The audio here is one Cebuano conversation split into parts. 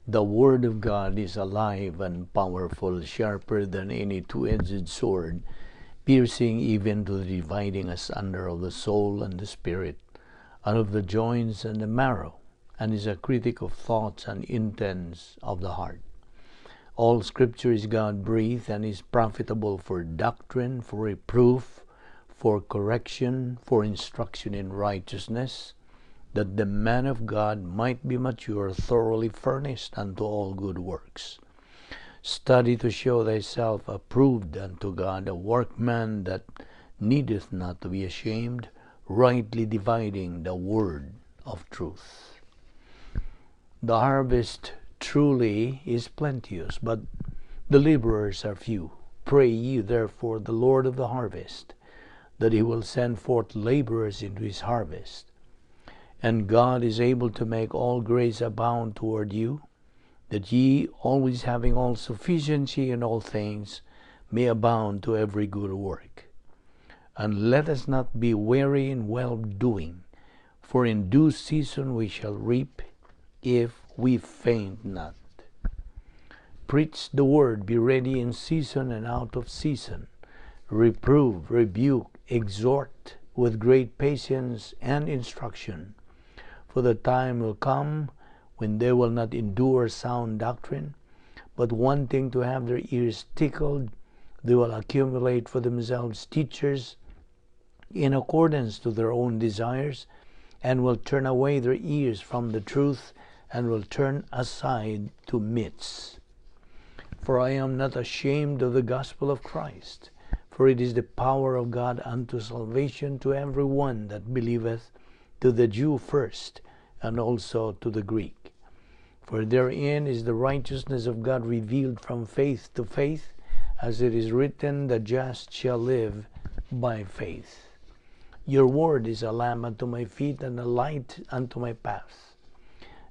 The Word of God is alive and powerful, sharper than any two-edged sword, piercing even to the dividing asunder of the soul and the spirit, and of the joints and the marrow, and is a critic of thoughts and intents of the heart. All Scripture is God-breathed and is profitable for doctrine, for reproof, for correction, for instruction in righteousness, that the man of God might be mature, thoroughly furnished unto all good works. Study to show thyself approved unto God, a workman that needeth not to be ashamed, rightly dividing the word of truth. The harvest truly is plenteous, but the laborers are few. Pray ye therefore the Lord of the harvest, that he will send forth laborers into his harvest. And God is able to make all grace abound toward you, that ye, always having all sufficiency in all things, may abound to every good work. And let us not be weary in well-doing, for in due season we shall reap if we faint not. Preach the word, be ready in season and out of season. Reprove, rebuke, exhort with great patience and instruction. For the time will come when they will not endure sound doctrine, but wanting to have their ears tickled, they will accumulate for themselves teachers in accordance to their own desires, and will turn away their ears from the truth, and will turn aside to myths. For I am not ashamed of the gospel of Christ, for it is the power of God unto salvation to every one that believeth, to the Jew first, and also to the Greek. For therein is the righteousness of God revealed from faith to faith, as it is written, the just shall live by faith. Your word is a lamp unto my feet and a light unto my path.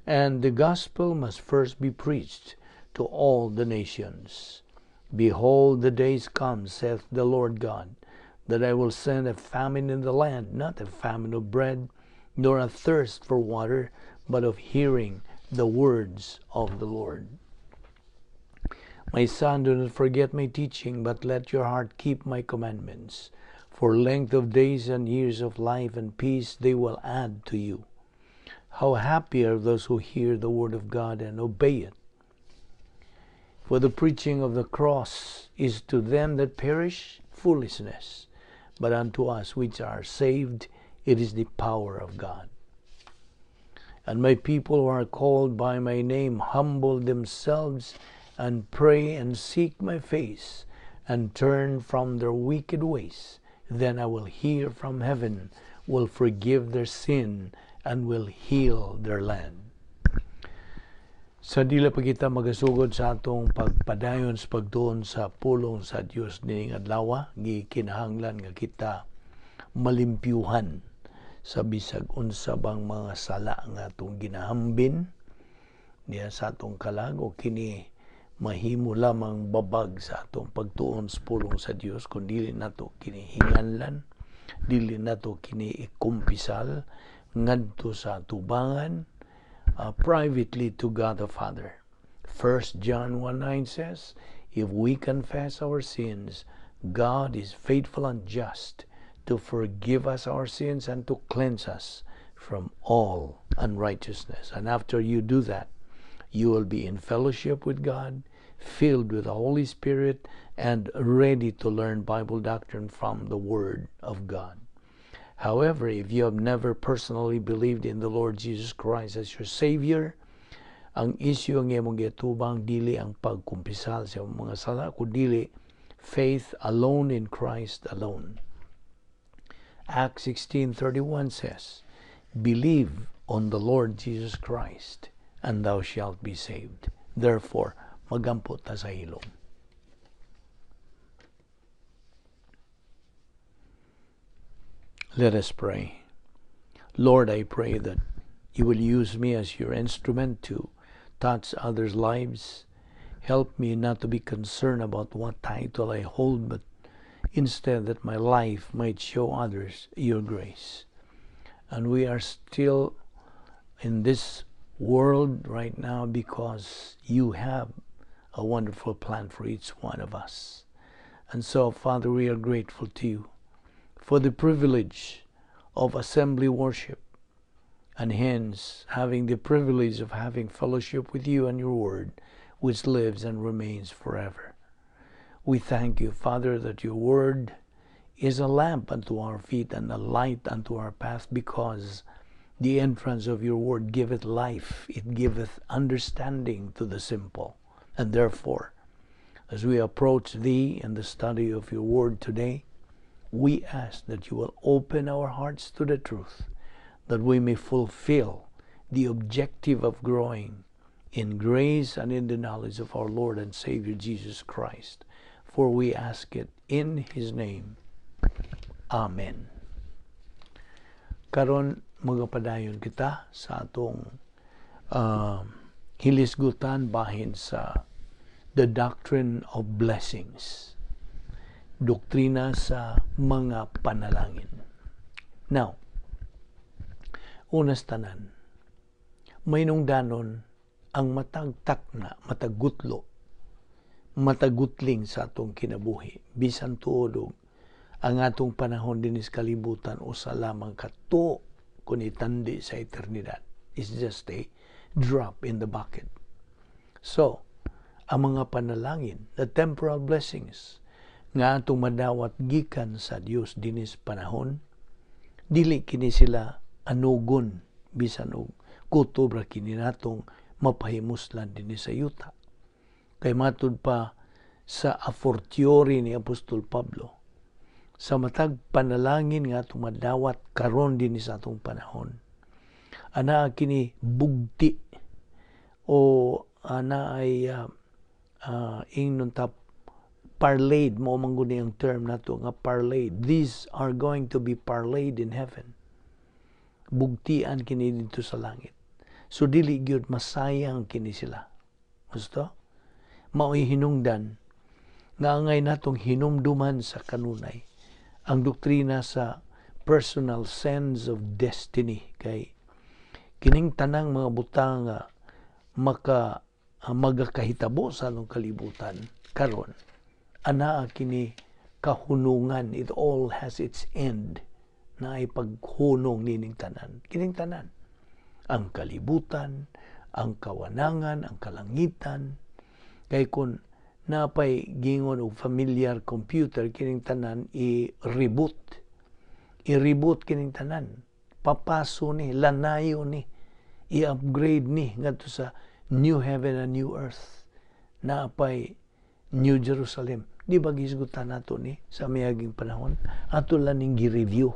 And the gospel must first be preached to all the nations. Behold, the days come, saith the Lord God, that I will send a famine in the land, not a famine of bread, nor a thirst for water, but of hearing the words of the Lord. My son, do not forget my teaching, but let your heart keep my commandments. For length of days and years of life and peace they will add to you. How happy are those who hear the word of God and obey it. For the preaching of the cross is to them that perish foolishness, but unto us which are saved it is the power of God. And my people who are called by my name humble themselves and pray and seek my face and turn from their wicked ways, then I will hear from heaven, will forgive their sin, and will heal their land. Sa dili pa kita magasugod sa atong pagpadayon sa pagtuon sa pulong sa Dios nining adlaw, gikinahanglan nga kita malimpyuhan sa bisag unsa bang mga sala nga atong ginahambin niya sa atong kalag, o kini mahimo lamang babag sa atong pagtuon sa pulong sa Dios kung dili nato kini hinganlan, dili nato kini ikumpisal ngadto sa tubangan, privately to God the Father. 1 John 1:9 says, if we confess our sins, God is faithful and just to forgive us our sins and to cleanse us from all unrighteousness. And after you do that, you will be in fellowship with God, filled with the Holy Spirit, and ready to learn Bible doctrine from the Word of God. However, if you have never personally believed in the Lord Jesus Christ as your Savior, ang issue ang imong giatubang dili ang pagkumpisal sa imong mga sala, kundi faith alone in Christ alone. Acts 16:31 says, believe on the Lord Jesus Christ, and thou shalt be saved. Therefore, magampo ta sa hilom. Let us pray. Lord, I pray that you will use me as your instrument to touch others' lives. Help me not to be concerned about what title I hold, but instead that my life might show others your grace. And we are still in this world right now because you have a wonderful plan for each one of us. And so, Father, we are grateful to you for the privilege of assembly worship and hence having the privilege of having fellowship with you and your word, which lives and remains forever. We thank you, Father, that your word is a lamp unto our feet and a light unto our path, because the entrance of your word giveth life, it giveth understanding to the simple. And therefore, as we approach thee in the study of your word today, we ask that you will open our hearts to the truth, that we may fulfill the objective of growing in grace and in the knowledge of our Lord and Savior Jesus Christ. For we ask it in His name. Amen. Karon, magapadayon kita sa atong hilisgutan bahin sa the doctrine of blessings. Doktrina sa mga panalangin. Now, unas tanan, mahinungdanon ang matag takna, matag gutlo, matag gutling sa atong kinabuhi, bisan tuod og ang atong panahon dinis kalibutan usa lamang ka tuo kung itandi sa eternidad. It's just a drop in the bucket. So, ang mga panalangin, the temporal blessings, nga atong madawat gikan sa Dios dinis panahon, dili kini sila anugon bisan og kutob ra kini natong mapahimuslan dinhi sa yuta. Kay matud pa sa a fortiori ni Apostol Pablo, sa matag panalangin nga atong madawat karon dinhi sa atong panahon, ana kini bugti o ana ay ingnon ta parlayed, mao man gud ang term nato nga parlayed. These are going to be parlayed in heaven. Bugtian kini didto sa langit. So dili gyud masayang kini sila. Gusto? Mao'y hinungdan nga angay natong hinumduman sa kanunay ang doktrina sa personal sense of destiny, kay kining tanang mga butang nga maka magakahitabo sa atong kalibutan karon, anaa kini kahunungan. It all has its end na ay paghunong nining tanan, kining tanan, ang kalibutan, ang kawanangan, ang kalangitan. Kay kun napay gingon og familiar computer, kining tanan i-reboot, i-reboot kining tanan, papaso ni, lanayo ni, i-upgrade ni ngadto sa new heaven and new earth, napay New Jerusalem. Di ba gisgutan nato ni sa miaging panahon? Ato lang ning gi-review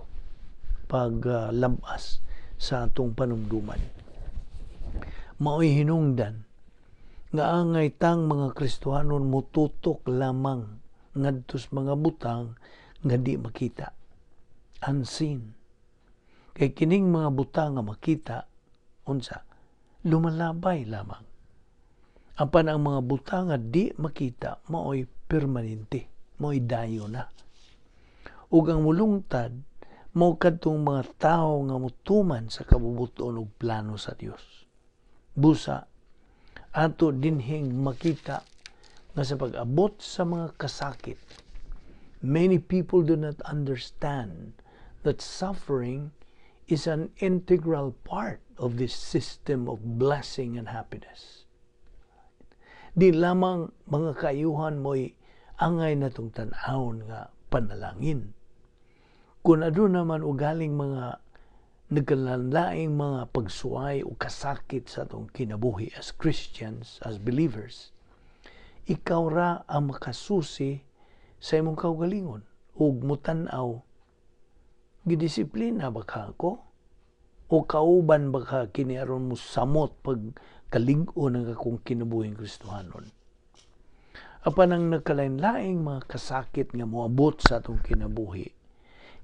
pag labas sa atong panumduman. Mao'y hinungdan nga angay tang mga Kristohanon mututok lamang ngadto sa mga butang nga di makita, unseen. Kay kining mga butang nga makita, unsa, lumalabay lamang. Apan ang mga butang nga di makita mao'y permanente, mao'y dayo na. Ug ang mulungtad mao kadtong mga tawo nga mutuman sa kabubut-on ug plano sa Dios. Busa ato dinhing makita nga sa pag-abot sa mga kasakit, many people do not understand that suffering is an integral part of this system of blessing and happiness. Di lamang mga kaayuhan mo'y angay natong tan-awon nga panalangin. Kung aduna man ugaling mga nagkalanlaing mga pagsuway o kasakit sa atong kinabuhi as Christians, as believers, ikaw ra ang makasusi sa imong kaugalingon ug mutan-aw, gidisiplina ba ka ako o kauban ba ka kini aron mo samot pag kalig-on ng akong kinabuhing Kristohanon? Apan ang nagkalain-laing mga kasakit nga moabot sa atong kinabuhi,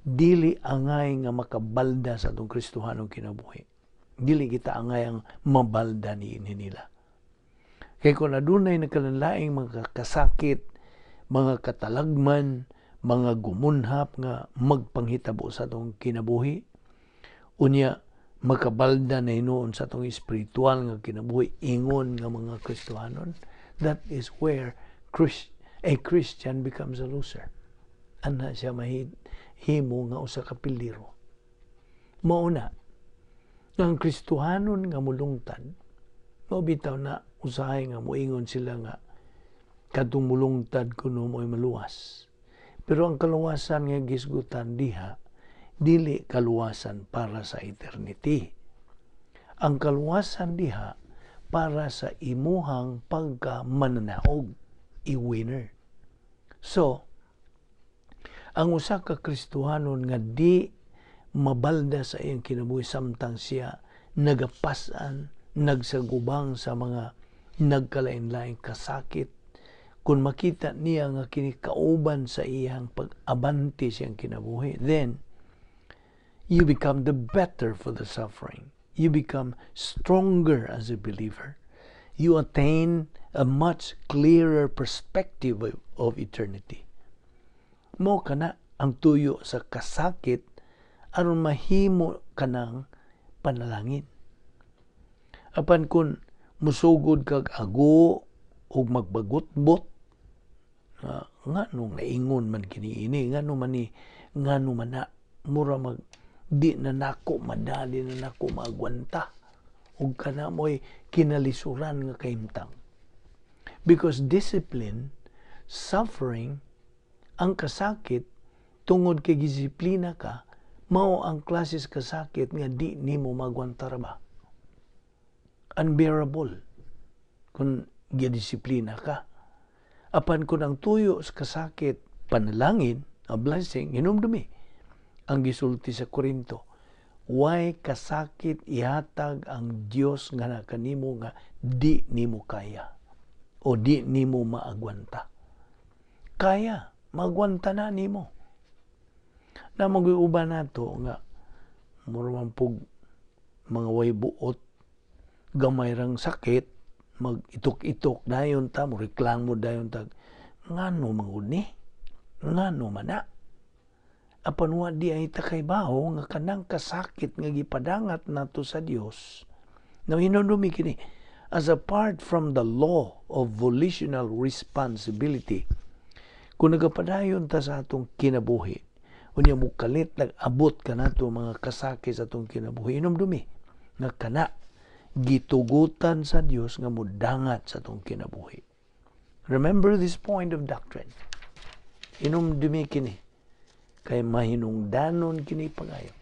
dili angay nga makabalda sa atong Kristohanong kinabuhi. Dili kita angay ang mabalda ni nila. Kay kung adunay nagkalain-laing mga kasakit, mga katalagman, mga gumunhap nga magpanghitabo sa atong kinabuhi, unya Makabalda na hinuon sa atong espiritual nga kinabuhi ingon nga mga Kristohanon. That is where a Christian becomes a loser. Ana siya mahimo nga usa ka pildero. Mao na nga ang Kristohanon nga mulungtad, mao bitaw na usahay nga moingon sila nga kadtong mulungtad kuno mo'y maluwas. Pero ang kaluwasan nga gisgutan diha, dili kaluwasan para sa eternity. Ang kaluwasan diha para sa imuhang pagka mananaog, i-winner. So, ang usa ka Kristohanon nga di mabalda sa iyang kinabuhi samtang siya nagapasan, nagsagubang sa mga nagkalain-laing kasakit, kung makita niya nga kini kauban sa iyang pag-abante siyang kinabuhi, then you become the better for the suffering. You become stronger as a believer. You attain a much clearer perspective of eternity. Mao kana ang tuyo sa kasakit aron mahimo kanang panalangin. Apan kung musugod kag ago ug magbagutbot nga nung naingon man kini ini, ngano man ni, ngano man na, mura mag di na nako madali na nako maagwanta, ug kana mo'y kinalisuran nga kahimtang. Because discipline, suffering, ang kasakit tungod kay disiplina ka, mao ang klases kasakit nga di nimo magwanta ra ba, unbearable kung gidisiplina ka. Apan kung ang tuyo sa kasakit panalangin, a blessing, hinumdumi ang gisulti sa Korinto, way kasakit ihatag ang Dios nga na kanimo nga di nimo kaya o di nimo maagwanta. Kaya maagwanta na nimo na mag-uban nato nga mura man pug mga way buot, gamay rang sakit, mag itok-itok dayon ta, mo reklamo dayon ta, ngano man ni, ngano man na. Apan wa diay ta kaybawo nga kanang kasakit nga gipadangat nato sa Dios. Now, hinumdumi kini as apart from the law of volitional responsibility. Kung nagapadayon ta sa atong kinabuhi, unya mukalit, nag-abot ka nato mga kasakit sa atong kinabuhi, hinumdumi nga kana gitugutan sa Dios nga mudangat sa atong kinabuhi. Remember this point of doctrine. Hinumdumi kini kay mahinungdanon kini pagayo.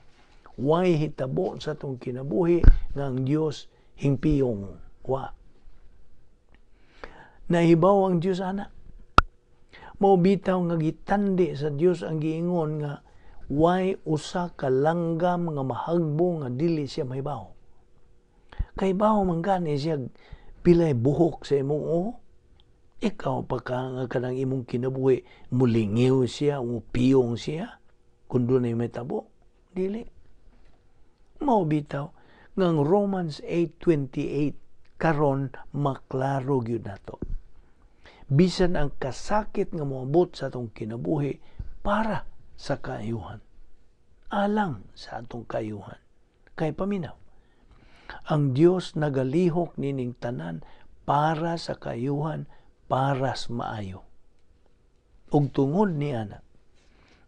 Way hitabo sa atong kinabuhi nga ang Dios hingpiyong wa. Nahibaw ang Dios ana. Mao bitaw nga gitandi sa Dios ang giingon nga way usa ka langgam nga mahagbo nga dili siya mahibaw. Kay bawo man gani siya pilay buhok sa imong ulo. Ikaw pa ka nga kanang imong kinabuhi, mulingiw siya, mupiyong siya, kung dunay may tabo. Dili. Mao bitaw nga ang Romans 8:28 karon maklaro gyud nato. Bisan ang kasakit nga moabot sa atong kinabuhi para sa kaayuhan. Alang sa atong kaayuhan. Kay paminaw, ang Dios nagalihok nining tanan para sa kaayuhan, para sa maayo. Ug tungod ni ana,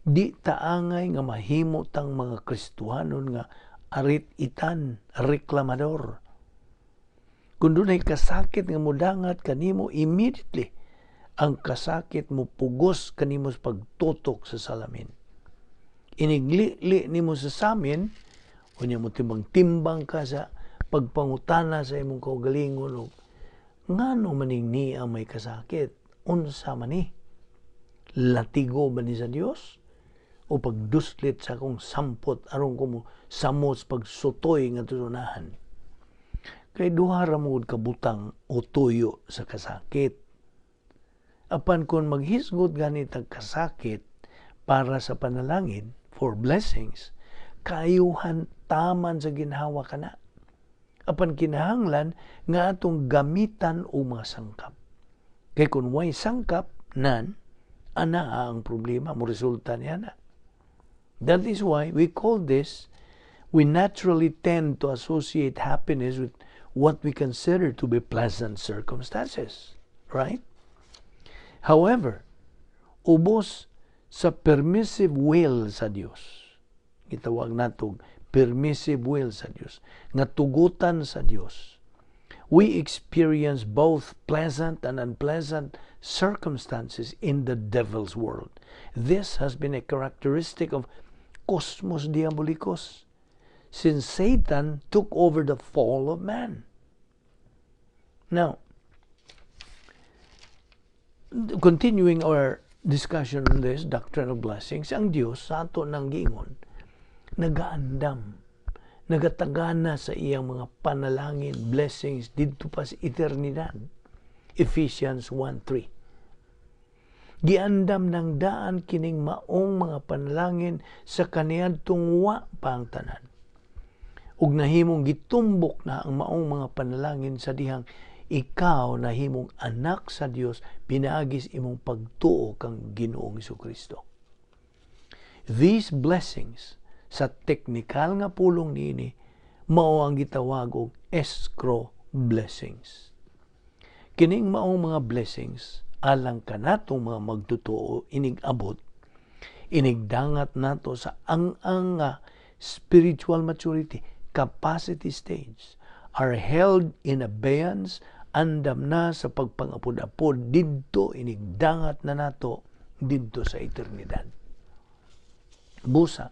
di taangay nga mahimo tang mga Kristohanon nga arit-itan, reklamador. Kung dunay kasakit nga mudangat kanimo, immediately ang kasakit mo pugos kanimo sa pagtutok sa salamin. Iniglili nimo sa samin, unya mo timbang-timbang ka sa pagpangutana sa imong kaugalingon og ngano maning niya may kasakit, unsa man ni, latigo ba ni sa Dios o pagduslit sa akong sampot aron ko mo samos pagsutoy nga tusunahan? Kay duha ra mo kabutang o tuyo sa kasakit. Apan kung maghisgot ganit ang kasakit para sa panalangin, for blessings, kaayuhan taman sa ginhawa kana. Apan kinahanglan nga atong gamitan o mga sangkap. Kay kung way sangkap, nan, ana ang problema, mo resulta niya na. That is why we call this We naturally tend to associate happiness with what we consider to be pleasant circumstances, right? However, ubos sa permissive will sa Dios, gitawag nato permissive will sa Dios, nga tugutan sa Dios, we experience both pleasant and unpleasant circumstances in the devil's world. This has been a characteristic of cosmos diabolicus since Satan took over the fall of man. Now, continuing our discussion on this doctrine of blessings, ang Dios sa ato nang giingon, nagaandam, nagatagana sa iyang mga panalangin, blessings, didto pa sa eternidad. Ephesians 1:3. Giandam ng daan kining maong mga panalangin sa kaniadtong wa pa ang tanan. Ug nahimong gitumbok na ang maong mga panalangin sa dihang ikaw nahimong anak sa Dios pinaagis imong pagtuo kang Ginoong Kristo. These blessings, sa teknikal nga pulong niini, mao ang gitawag og escrow blessings. Kining maong mga blessings alang kanatong mga magtotoo inig-abot, inigdangat nato sa ang-ang nga spiritual maturity, capacity stage, are held in abeyance, andam na sa pagpangapod-apod didto inigdangat na nato didto sa eternidad. Busa,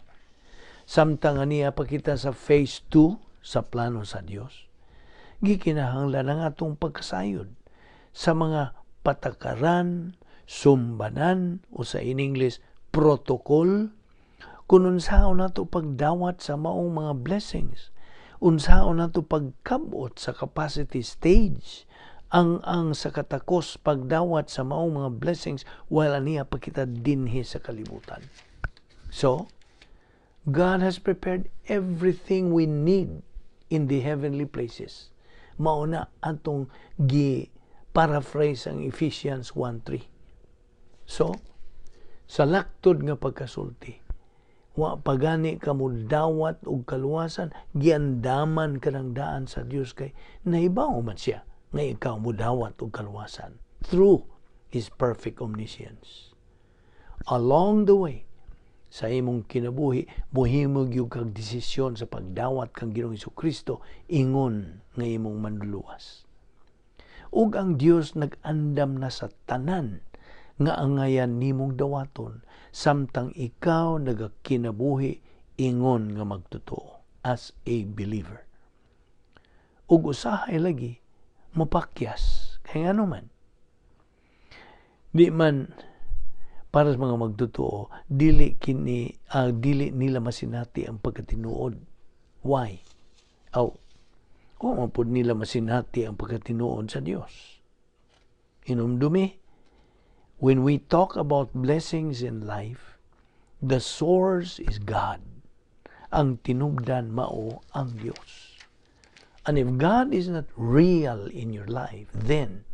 samtang ania pa kita sa phase 2 sa plano sa Dios, gikinahanglan ang atong pagkasayod sa mga patakaran, sumbanan o sa in English protocol kung unsaon nato pagdawat sa maong mga blessings, unsaon nato pagkabot sa capacity stage, ang sa katakos pagdawat sa maong mga blessings while ania pa kita dinhi sa kalibutan. So, God has prepared everything we need in the heavenly places. Mao na atong gi paraphrase ang Ephesians 1:3. So, sa laktod nga pagkasulti, wa pagani ka mo dawat og kaluwasan, giandaman ka ng daan sa Dios kay nahibaw man siya nga ikaw mo dawat og kaluwasan through His perfect omniscience. Along the way, sa imong kinabuhi, mohimo gyud kag desisyon sa pagdawat kang Ginoong Kristo ingon nga imong manluluwas. Ug ang Dios nag-andam na sa tanan nga angayan nimong dawaton samtang ikaw nagakinabuhi ingon nga magtotoo as a believer. Ug usahay lagi mopakyas kay ngano man di man para sa mga magtotoo dili kini dili nila masinati ang pagkatinuod. Why? Aw, wa man pud nila masinati ang pagkatinuod sa Dios. Hinumdumi, when we talk about blessings in life, the source is God. Ang tinubdan mao ang Dios. And if God is not real in your life, then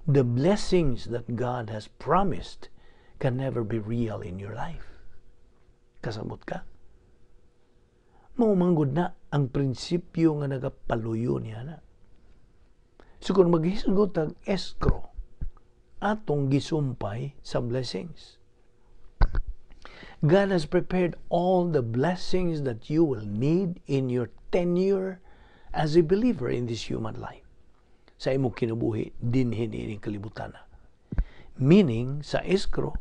the blessings that God has promised can never be real in your life. Kasabot ka? Mao manggod na ang prinsipyo nga nagapaluyo niya na. So kung maghisgot ang escrow, atong gisumpay sa blessings. God has prepared all the blessings that you will need in your tenure as a believer in this human life. Sa imong kinabuhi, dinhi niining kalibutan. Meaning, sa escrow,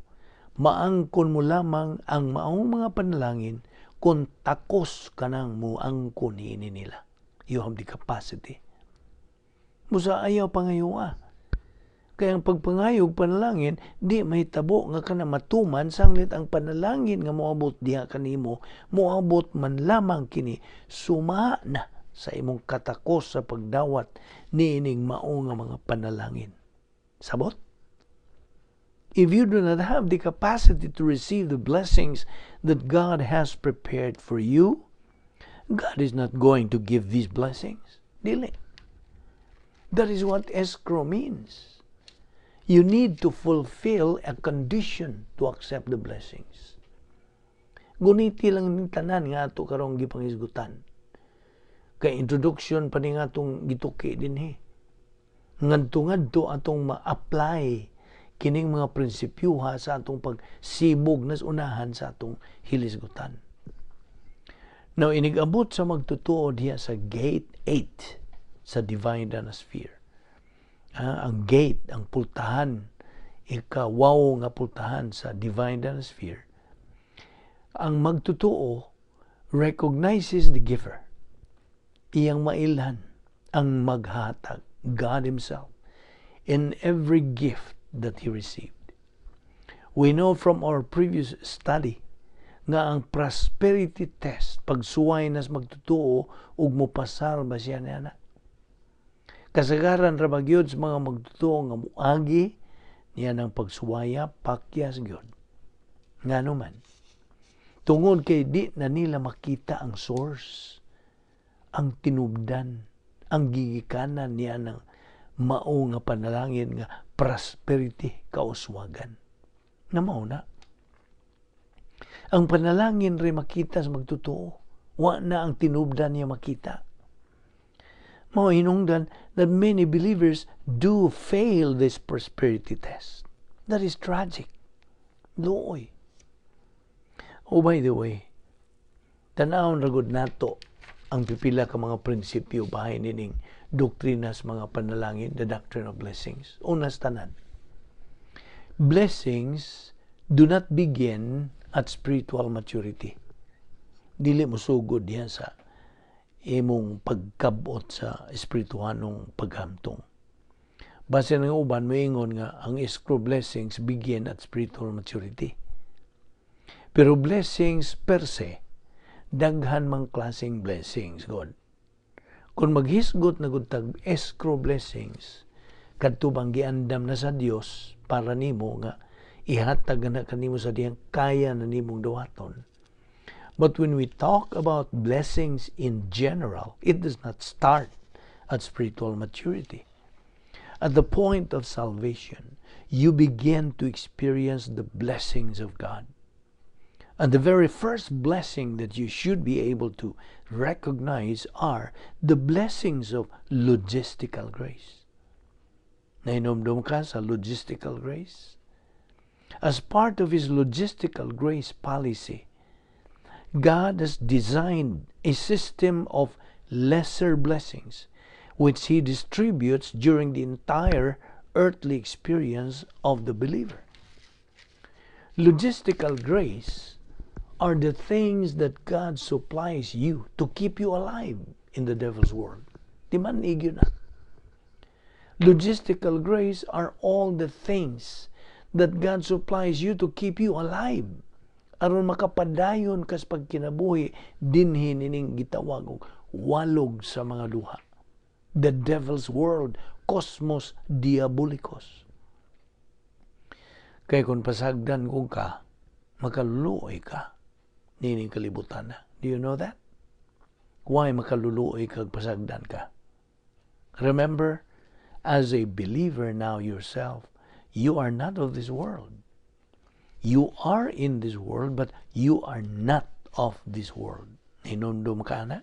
maangkon mo lamang ang maong mga panalangin kung takos ka nang muangkon niini nila. You have the capacity. Busa ayaw pangayo ah. Kaya ang pagpangayog panalangin, di mahitabo nga kana matuman sanglit ang panalangin nga moabot diha kanimo, moabot man lamang kini suma na sa imong katakos sa pagdawat niining mao nga mga panalangin. Sabot? If you do not have the capacity to receive the blessings that God has prepared for you, God is not going to give these blessings. Dili. That is what escrow means. You need to fulfill a condition to accept the blessings. Guniti lang ning tanan nga ato karong gipanghisgutan. Kay introduction pa ni nga atong gituki dinhi. Ngadto-ngadto atong ma-apply kining mga prinsipyoha sa atong pagsibog nas unahan sa atong hilisgutan. Now, inigabot sa magtotoo diha sa gate 8 sa divine sphere. Ang gate, ang pultahan, ika-wow nga pultahan sa divine sphere, ang magtotoo recognizes the giver. Iyang mailhan ang maghatag, God Himself, in every gift that he received. We know from our previous study nga ang prosperity test, pagsuway nas magtotoo ug mopasar ba siya niana. Kasagaran ra ba gyud sa mga magtotoo nga muagi niya ng pagsuwaya, pakyas gyud. Ngano man? Tungod kay di na nila makita ang source, ang tinubdan, ang gigikanan niya ng mao nga panalangin nga prosperity, kauswagan. Na mao na. Ang panalangin rin makita sa magtotoo. Wa na ang tinubdan niya makita. Mao hinungdan that many believers do fail this prosperity test. That is tragic. Luoy. Oh, by the way, tanawon ra gud nato ang pipila ka mga prinsipyo bahin nining doktrina sa mga panalangin, the doctrine of blessings. Una sa tanan, blessings do not begin at spiritual maturity. Dili mo sugod diyan sa imong pagkabot sa espirituhanong paghamtong. Base ng uban moingon nga ang escrow blessings begin at spiritual maturity. Pero blessings per se, daghan mang klaseng blessings, God. Kung maghisgot na gud tag escrow blessings, kadto bang giandam na sa Dios para nimo nga ihatag na kanimo sa diyang kaya na nimong duhaton. But when we talk about blessings in general, it does not start at spiritual maturity. At the point of salvation, you begin to experience the blessings of God. And the very first blessing that you should be able to recognize are the blessings of logistical grace. Nahinomdom ka sa logistical grace? As part of His logistical grace policy, God has designed a system of lesser blessings which He distributes during the entire earthly experience of the believer. Logistical grace are the things that God supplies you to keep you alive in the devil's world. Di man igyo na. Logistical grace are all the things that God supplies you to keep you alive, aron makapadayon kas pagkinabuhi dinhi nining gitawag og walog sa mga duha. The devil's world, cosmos diabolicos. Kay kung pasagdan ko ka, makaluluoy ka nining kalibutan na. Do you know that? Why makaluluoy kag pasagdan ka? Remember, as a believer now yourself, you are not of this world. You are in this world, but you are not of this world. Hinumdum ka na?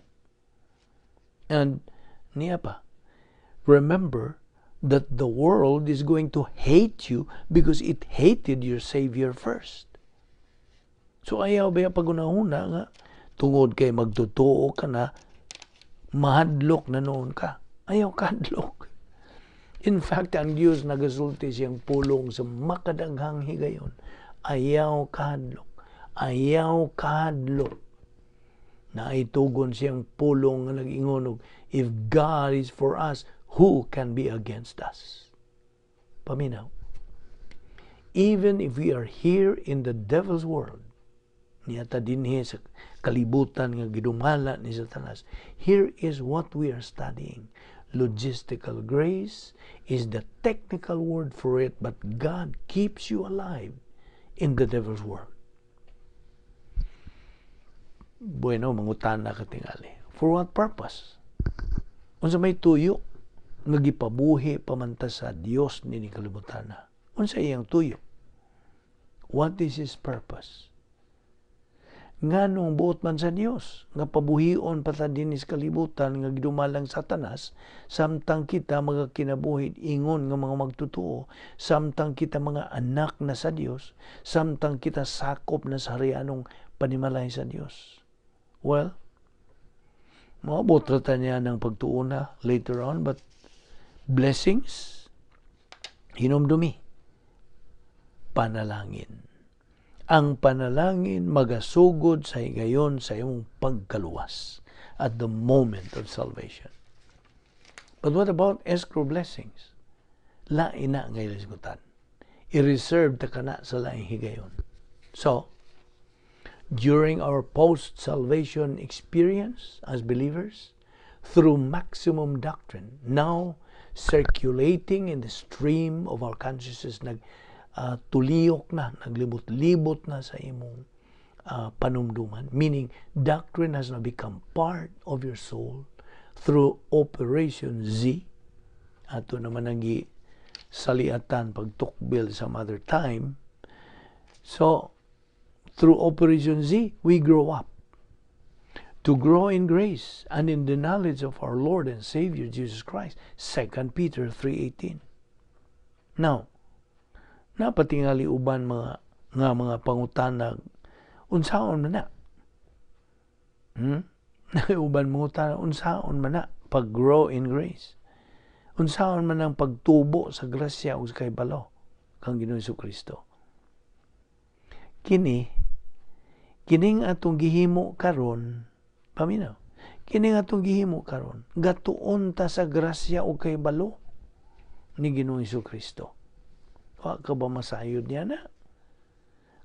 And niya pa, remember that the world is going to hate you because it hated your Savior first. So ayaw ba pagunahuna nga tungod kay magtotoo ka na, mahadlok na noon ka? Ayaw kahadlok. In fact, ang Diyos nagasulti siyang pulong sa makadaghang higayon. Ayaw kahadlok. Ayaw kahadlok. Naitugon siyang pulong nga nag-ingon, "If God is for us, who can be against us?" Paminaw. Even if we are here in the devil's world, niyata dinhi sa kalibutan nga gidumala ni Satanas, here is what we are studying. Logistical grace is the technical word for it, but God keeps you alive in the devil's world. Bueno, mangutana ka tingali. For what purpose? Unsa may tuyo nga gipabuhi pamanta sa Dios nini kalibutan na? Unsa iyang tuyo? What is His purpose? Nganong buot man sa Dios nga pabuhion pa ta dinhi sa kalibutan nga gidumalang Satanas, samtang kita mga kinabuhi ingon nga mga magtotoo, samtang kita mga anak na sa Dios, samtang kita sakop na sa harianong panimalay sa Dios? Well, moabot ra ta niya ng pagtuona later on, but blessings, hinumdumi, panalangin. Ang panalangin magasugod sa higayon sa imong pagkaluwas, at the moment of salvation. But what about escrow blessings? Lain na nga ilisgutan. I-reserve ta kana sa laing higayon. So, during our post-salvation experience as believers, through maximum doctrine, now circulating in the stream of our consciousness, nag tuliyok na, naglibot-libot na sa imong panumduman. Meaning, doctrine has now become part of your soul through Operation Z. Ato naman ang saliatan pagtukbil some other time. So, through Operation Z, we grow up to grow in grace and in the knowledge of our Lord and Savior Jesus Christ. 2 Peter 3:18. Now, napatingali uban mga nga mga pangutanag, unsaon man na? Uban mangutana, unsaon man na pag-grow in grace? Unsaon man ang pagtubo sa grasya ug sa kahibalo kang Ginoong Kristo? Kini, kining atong gihimo karon, paminaw. Kining atong gihimo karon, gatuon ta sa grasya ug kahibalo ni Ginoong Kristo. Wa ka ba masayod niya na?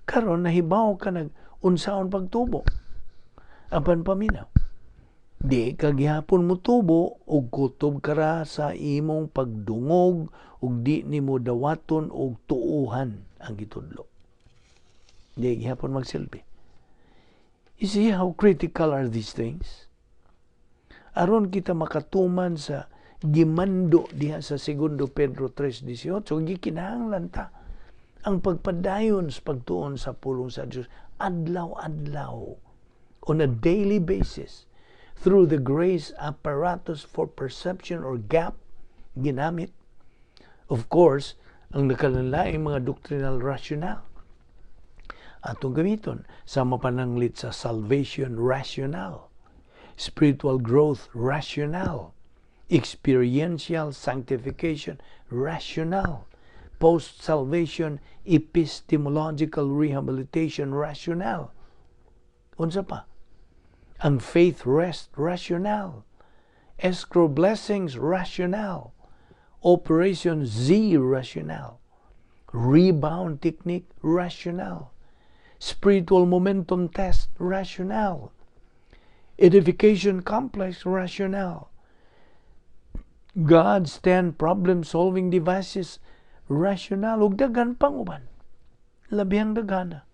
Karon nahibaw ka nag unsaon pagtubo. Apan paminaw. Di ka gihapon mo tubo og kutob kara sa imong pagdungog ug di nimo dawaton og tuuhan ang gitudlo. Di gihapon magsilbi. You see how critical are these things? Aron kita makatuman sa gimando diha sa Segundo Pedro 3:18, gikinahanglan ta ang pagpadayon sa pagtuon sa pulong sa Dios adlaw-adlaw, on a daily basis, through the grace apparatus for perception or GAP ginamit. Of course, ang nakalanlaing mga doctrinal rationale atong gamiton sa mapananglit sa salvation rationale, spiritual growth rationale, experiential sanctification rationale, post-salvation epistemological rehabilitation rationale. Unsa pa? Ang faith rest rationale, escrow blessings rationale, Operation Z rationale, rebound technique rationale, spiritual momentum test rationale, edification complex rationale, God's 10 problem-solving devices rationale, ug daghan pang uban. Labihang daghana.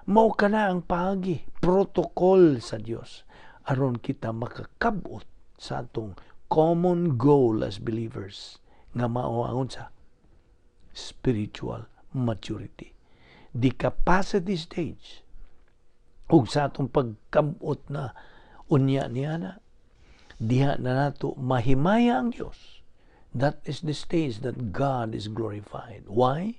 Mao kana ang paagi, protocol sa Dios aron kita makakabot sa atong common goal as believers nga mao ang unsa? Spiritual maturity. The capacity stage. Ug sa atong pagkabot na unya niya na diha na nato mahimaya ang Dios. That is the stage that God is glorified. Why?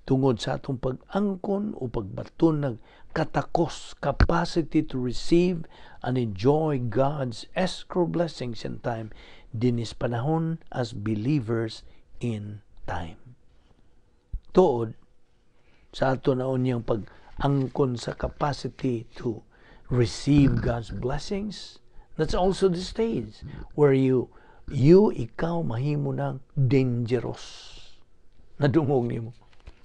Tungod sa atong pag-angkon o pagbaton ng katakos, capacity to receive and enjoy God's escrow blessings in time, dinis panahon as believers in time. Tuod, sa ato na unyang pag-angkon sa capacity to receive God's blessings, that's also the stage where you ikaw mahimo ng dangerous. Nadungog nimo.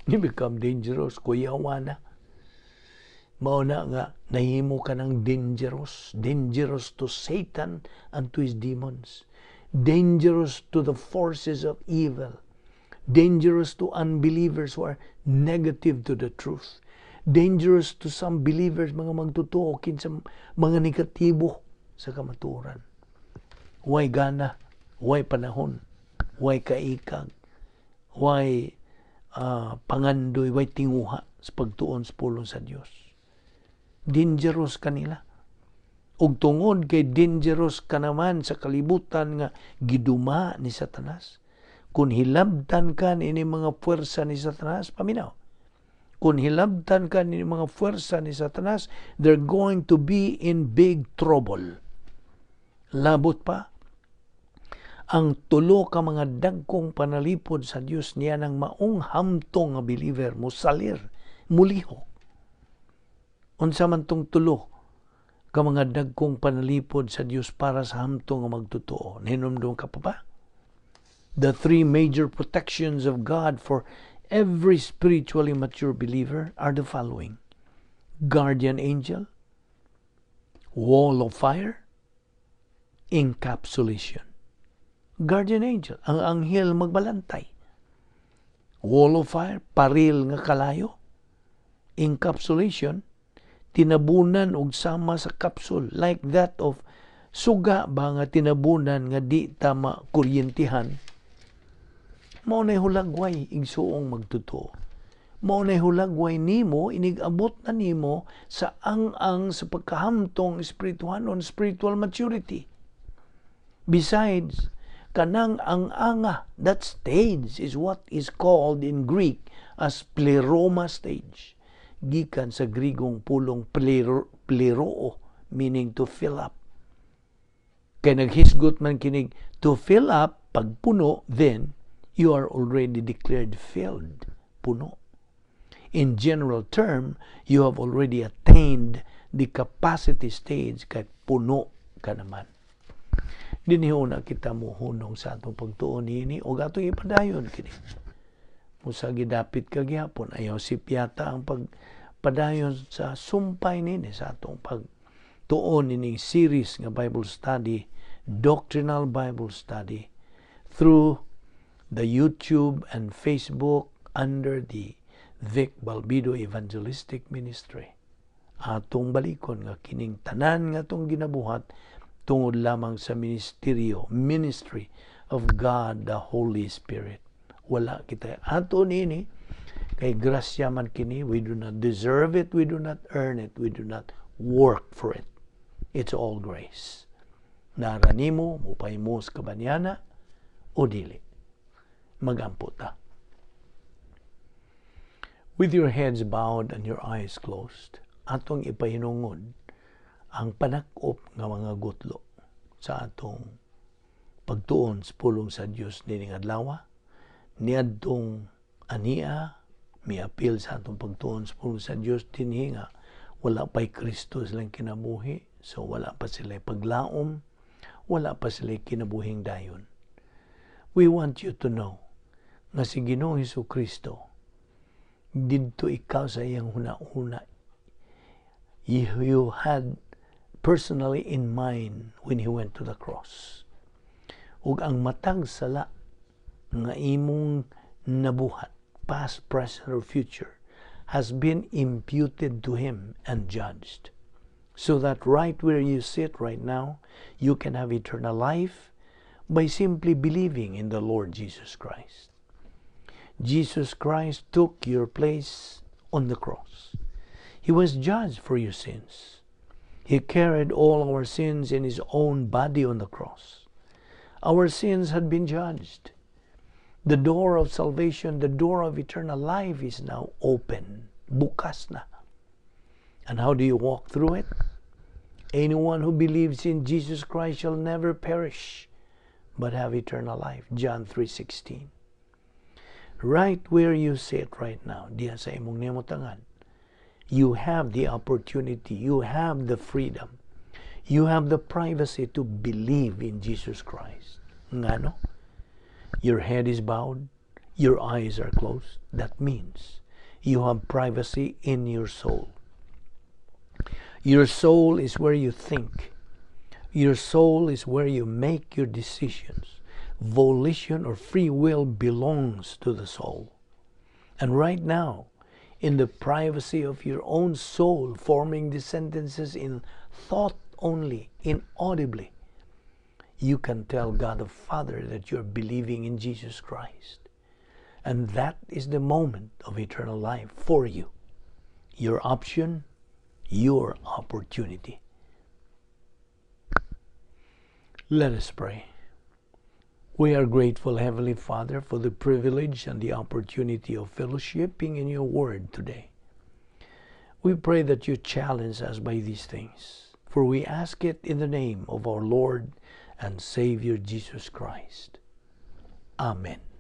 You become dangerous, kuyawa na. Mao na nga nahimo ka ng dangerous, dangerous to Satan and to his demons, dangerous to the forces of evil, dangerous to unbelievers who are negative to the truth, dangerous to some believers, mga magtotoo, kinsa mga negatibo sa kamatuoran. Way gana, way panahon, way kaikag, way pangandoy, way tinguha sa pagtuon sa pulong sa Dios. Dangerous kanila. Ug tungod kay dangerous ka naman sa kalibutan nga giduma ni Satanas, kung hilabtan ka ni mga puwersa ni Satanas, paminaw. Kung hilabtan ka ni mga puwersa ni Satanas, they're going to be in big trouble. Labot pa, ang tulo ka mga dagkong panalipod sa Dios niya ng maong hamtong nga believer musalir, mulihok. Unsa man tong tulo ka mga dagkong panalipod sa Dios para sa hamtong nga magtotoo? Nahinumdum ka pa ba? The three major protections of God for every spiritually mature believer are the following: guardian angel, wall of fire, encapsulation. Guardian angel, ang anghel magbalantay. Wall of fire, paril nga kalayo. Encapsulation, tinabunan og sama sa capsule, like that of suga ba nga tinabunan nga di ta makuryentihan. Mao nay hulagway, igsuong magtotoo. Mao nay hulagway nimo inig-abot na nimo sa ang-ang sa pagkahamtong espirituhanon, spiritual maturity. Besides, kanang ang-anga, that stage is what is called in Greek as pleroma stage. Gikan sa Grigong pulong plero, pleroo, meaning to fill up. Kay naghisgot man kinig to fill up, pagpuno, then you are already declared filled, puno. In general term, you have already attained the capacity stage kay puno ka naman. Dinhi na kita mohunong sa atong pagtuon niini o atong ipadayon kini. Musa gidapit ka gihapon, ayaw sipyata ang pagpadayon sa sumpay nini sa atong pagtuon nining series nga Bible study, doctrinal Bible study through the YouTube and Facebook under the Vic Balbido Evangelistic Ministry. Atong balikon nga kining tanan nga atong ginabuhat tungod lamang sa ministeryo, ministry of God the Holy Spirit. Wala kita ato nini kay grasya man kini. We do not deserve it, we do not earn it, we do not work for it. It's all grace. Nara nimo, mupahimos ka ba niana o dili? Magampo ta. With your heads bowed and your eyes closed, atong ipahinungod ang panakop nga mga gutlo sa atong pagtuon sa pulong sa Dios nining adlaw, niadtong ania miapil sa atong pagtuon sa pulong sa Dios dinhi nga wala pa'y Kristo silang kinabuhi, so wala pa sila paglaom, wala pa sila kinabuhing dayon. We want you to know nga si Ginoong Hesus Kristo didto ikaw sa iyang huna-huna. You had personally in mind when he went to the cross. Ug ang matag sala nga imong nabuhat, past, present, or future, has been imputed to him and judged. So that right where you sit right now, you can have eternal life by simply believing in the Lord Jesus Christ. Jesus Christ took your place on the cross. He was judged for your sins. He carried all our sins in his own body on the cross. Our sins had been judged. The door of salvation, the door of eternal life is now open. Bukas na. And how do you walk through it? Anyone who believes in Jesus Christ shall never perish, but have eternal life. John 3:16. Right where you sit right now, diya sa imong nemutangan, you have the opportunity, you have the freedom, you have the privacy to believe in Jesus Christ. Ngano? Your head is bowed, your eyes are closed. That means you have privacy in your soul. Your soul is where you think. Your soul is where you make your decisions. Volition or free will belongs to the soul. And right now, in the privacy of your own soul, forming the sentences in thought only, inaudibly, you can tell God the Father that you're believing in Jesus Christ. And that is the moment of eternal life for you. Your option, Your opportunity. Let us pray. We are grateful, Heavenly Father, for the privilege and the opportunity of fellowshipping in your word today. We pray that you challenge us by these things, for we ask it in the name of our Lord and Savior Jesus Christ. Amen.